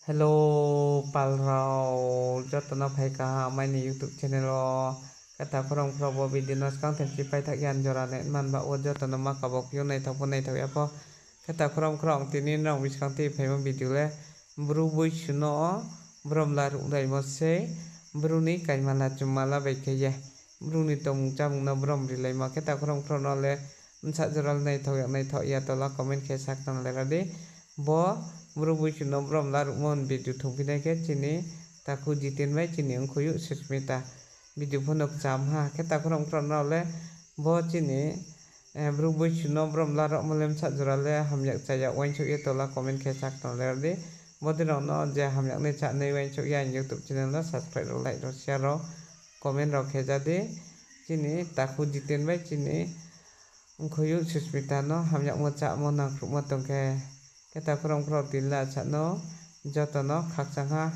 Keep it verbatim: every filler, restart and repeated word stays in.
Hello, pal rao, joto no phai kaham aini YouTube channel wo. Khe takhu rao mkhu rao, bo video no skang themsi paithak yan jora nai man ba wo joto no ma kabo khe ou, naithao pho naithao ya pho. Khe takhu rao mkhu rao, ang tini nrao buskang tui phaimo video le Bru boisu no brom la ruhlaimo sei, Bru ni kaimala chumala bai khe ye Bru ni tongmung chámung no brom rilaimo. Khe takhu rao mkhu rao no le bsa jora le naithao ya naithao ya tola comment khe sakhnang le ra di. Bo Bru boisu no brom la ruhmo ni video thungphi nai khe chini takhu Jiten bai chini ongkhoiyouh Susmita. Video pho no kcham ha. Khe takhu rao mkhu rao no le bo chini Bru boisu no brom la ruhmo le bsa jora le hamya cha ya, uaingsouh ye tola comment khe sakhnang le ra di. Bodei rao no je hamya nai cha nai uaingsouh ye aini YouTube channel no subscribe rao, like rao, share rao, comment rao khe ja di. Chini takhu Jiten bai chini ongkhoiyouh Susmita no hamyagmo chámo nangkhruhmo tong khe. Khe takhu rao mkhu rao, tini le asa no joto no khakchang ha.